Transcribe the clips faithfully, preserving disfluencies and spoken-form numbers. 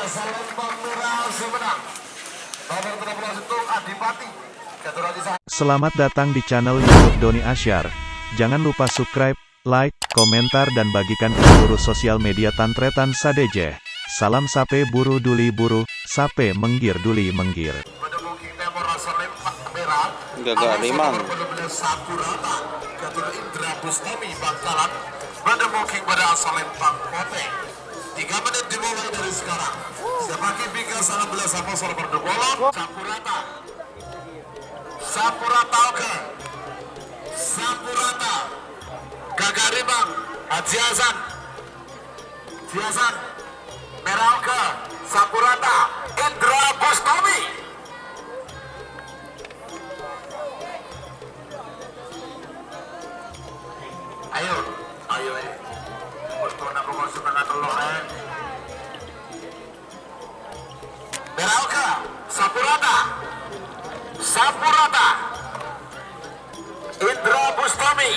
Salempang mèra sè mennang. Nomor tello puluh sèttong Adipati. Keturunan Isa. Selamat datang di channel YouTube Doni Asyar. Jangan lupa subscribe, like, komentar, dan bagikan ke seluruh sosial media tan-tarètan sadhâjâ. Salam sapè buru duli buru, sapè mèngghir duli mèngghir. Bâdâ bokèng tèmor rasa lempang mèra. Enggak, enggak, Abang Rimang. Nomor dua belas Sakurata. Keturunan Indra Bustami Bangkalan. Bâdâ bokèng bâdâ asa lempang potè. Tiga menit dimulai dari sekarang. Siapa kipika sangat belas sama solo berdua bola. Sakurata. Sakurata oke. Sakurata. Gagak Rimang. Haji Hasan. Haji Hasan. Mèra oke. Sakurata. Indra Bustami. Ayo, ayo, eh. Bos, kok napa kok setengah telok, eh? Mèra oke, Sakurata. Sakurata. Indra Bustami.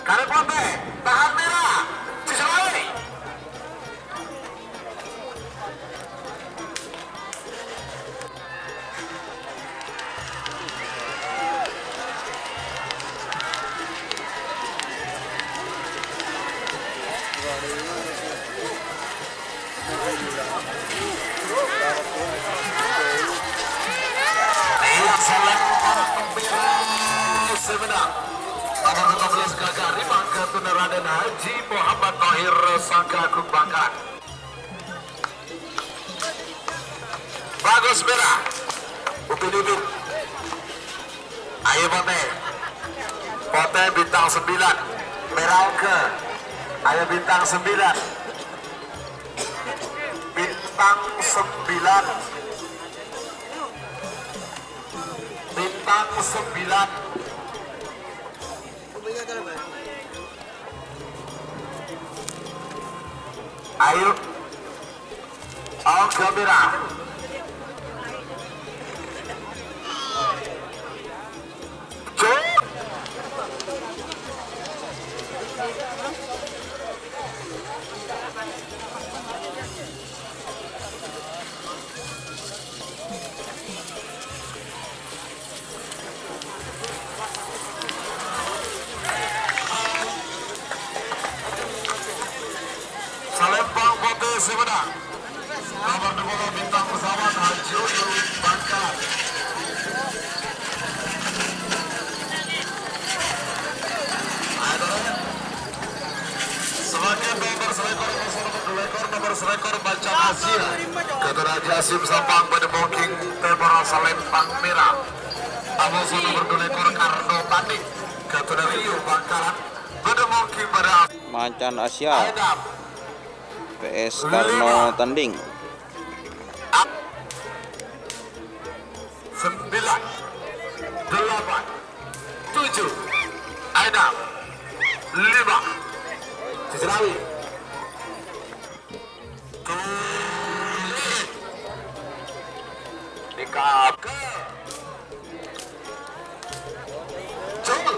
Karep potè, tahan mèra. Cisawai. Iya, salempang mèra sè mennang. Nomor lima belas Gagak Rimang, keturunan Raden Haji Muhammad Thohir, Sangga Agung Bangkalan. Bagus, mèra. Upin-ipin. Ayo, potè. Potè bintang sembilan. Mèra oke. Ayo, bintang sembilan. Bintang sembilan. Bintang sembilan. Ayo. Oh, gembira. Cuk. Salempang potè sè mennang. Nomor dua puluh bintang pesawat Haji Uyun Bangkalan. Ayo, Dore. Sebagai nomor selekor, nomor selekor, nomor selekor Macan Asia. Keturunan Jasim Sampang bâdâ bokèng tèmor salempang mèra. Amoso nomor dua lekor Karno Tani. Keturunan Rio Bangkalan. Bâdâ bokèng bâdâ Macan Asia. Aedap. P S Karno Tanding. Sembilan, delapan, tujuh, enam, lima. Sisi lawi. Tulis. Dikap. Cul.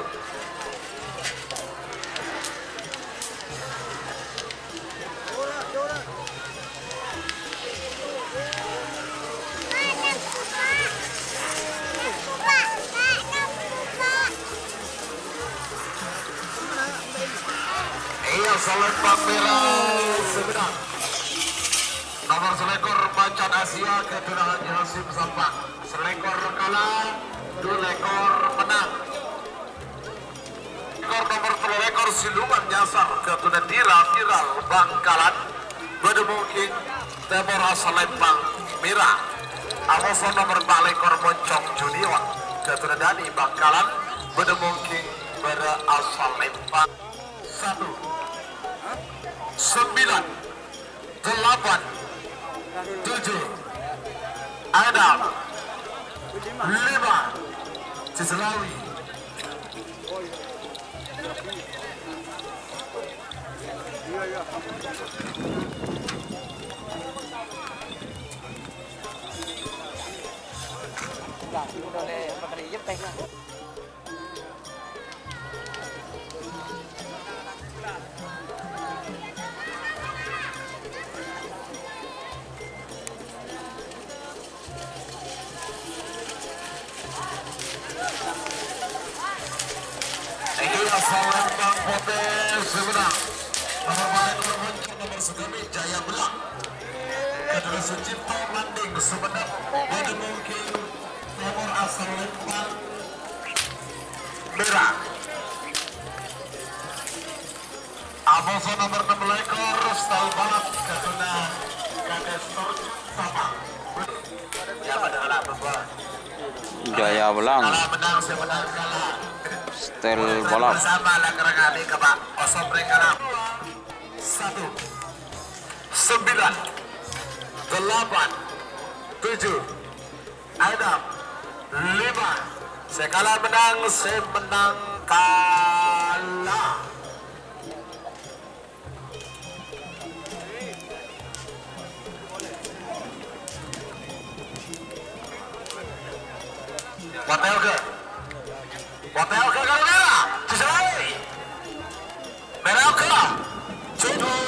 Iya, salempang mèra sè mennang. Nomor selekor Macan Asia, keturunan Haji Hasim Sampang. Selekor kala, dua lekor mennang. Lekor nomor tello lekor Siluman Nyasar, keturunan Dira Viral Bangkalan. Bâdâ bokèng tèmor salempang mèra. Amoso nomor empat lekor Moncong Junior, keturunan Dani Bangkalan. Bâdâ bokèng bâdâ salempang. Satu. Sembilan. Delapan, tujuh, enam, lima, sisi lawi. Salembang Potè sè mennang. Nomor paling termuncul, nomor segami, Jaya Belang. Kedua Sucipto Manding, Sumenep. Bâdâ mungkin nomor asal lempang merah. Amoso nomor enam lekor, style balap, Kaduna Kades Torju Sapa. Ya, pada ala bebas. Jaya Belang. Kalah menang, saya menang kalah. Style balap. Bersama lah kerangani ke Pak Osom Renggalang. Satu. Sembilan. Delapan. Tujuh. Ada. Lima. Sè kalah menang, sè menang kalah. Potè oghâ. Potè oghâ karo merah. Diserai. Merah oghâ. Judul.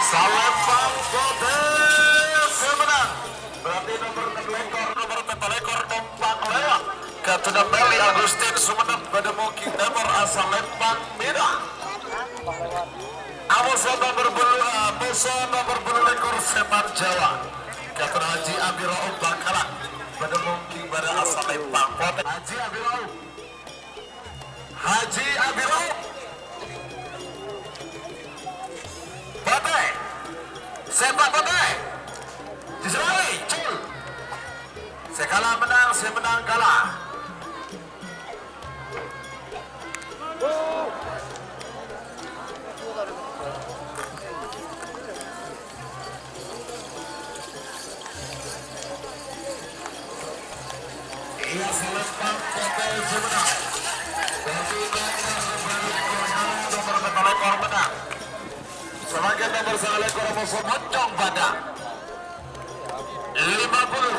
Salembang Potè sè mennang. Berarti nomor enam lekor, nomor pètto lekor, Tompang Lewat. Kaduna Meli Agustin Sumenep, bâdâ mungkin Tèmor asal lempang merah. Amoso nomor bâllu, amoso nomor bâllu lekor Setan Jawa. Kaduna Haji Abi Rauf Bangkalan. Bâdâ mungkin bâdâ asal lempang Potè. Haji Abi Rauf. Haji Abi Rauf. Potè. Sepak Potè. Diserai, Cul. Sè kalah menang, sè menang kalah. Iya, selepas Potè sè mennang. Dâddhi nomor pètto lekor mennang. Sebagai nomor sanga lekor, Moso Moncong Padang. Lima puluh.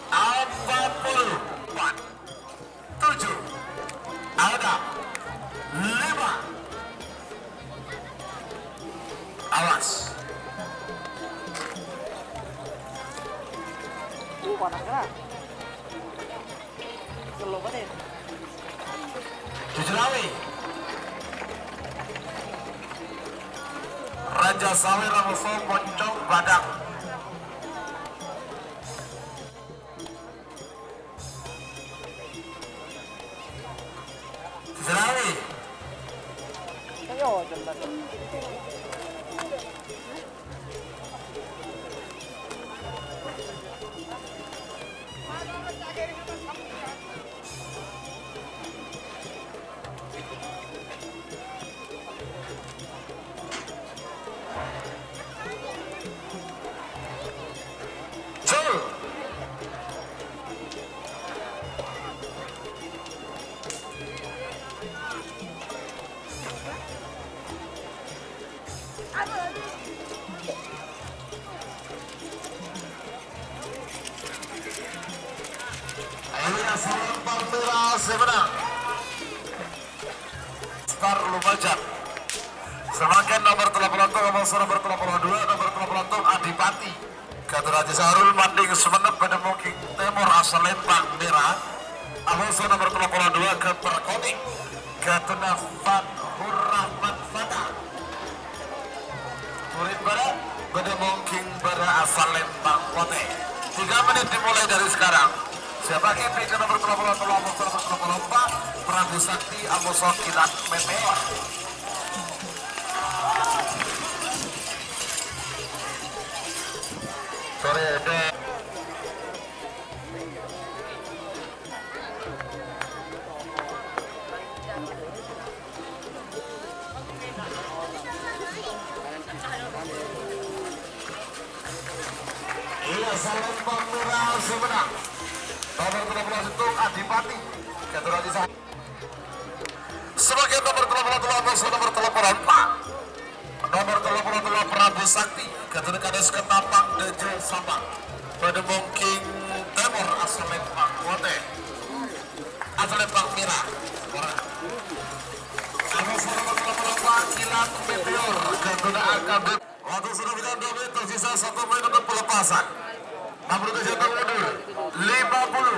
Empat puluh empat. Tujuh. Ada. Lima. Awas. Uh, panas kena. Gelo banget. Tujuh lawi. Raja Sawera Moso Moncong Padang. Selawi. Ayo, jalan. Ayo, Salembang Merah sè mennang. Sekar Lumajang. Samangkèn nomor tello puluh ennem, amoso nomor tello puluh dua, nomor tello puluh ennem Adipati. Kaduna Haji Sahrul Manding Sumenep, bâdâ mungkin Tèmor asal lempang merah. Amoso nomor tello puluh dua, Gempar Koning. Kaduna Fathur Rahman Fatah. Murid Barat, bâdâ mungkin bâdâ asal lempang Potè. Tiga menit dimulai dari sekarang. Siapa kipi ke nomor tello puluh tello, nomor tello puluh empat, Prabu Sakti, amoso Kilat Meteor. Sore, Dek. Iya, Salembang Merah sè mennang. Nomor tello puluh sèttong Adipati. Kaduna Haji Sa-, sebagai nomor tello puluh tello, amoso nomor tello puluh empat. Nomor tello puluh tello Prabu Sakti, Kaduna Kades Ketapang Dâjâ Sampang. Bâdâ mungkin Tèmor, Assamed Pangkuwatè. Assamed Pangkira. Anu Soro Pangkira, Kilat Meteor, Gandula A K B. Waktu sudah berjalan dua menit, tersisa satu menit untuk pelepasan. Enam puluh tujuh mundur. Lima puluh.